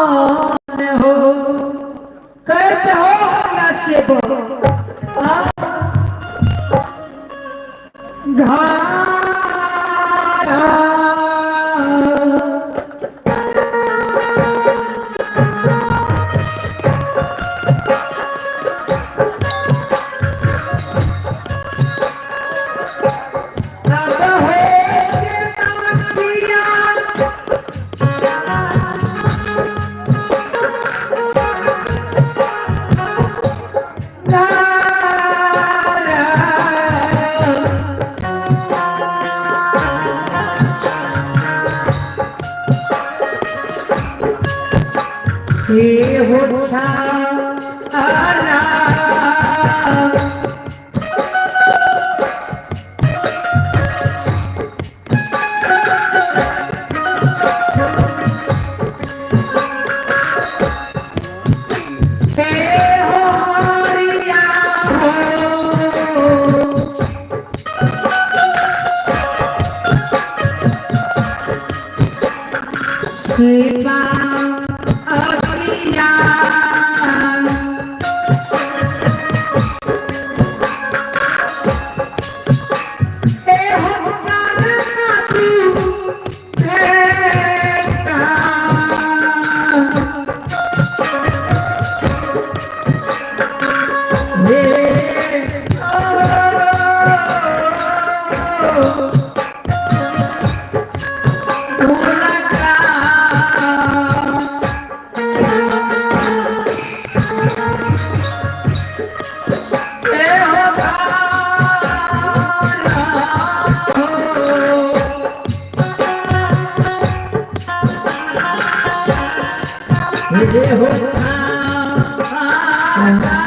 हो। कैसे हो शिव घर। तब हो शिव। हे हो छाला। हे हो हरिया हो। सेवा अकिया। हे हो गाना तू भेटा। हे ओ हो।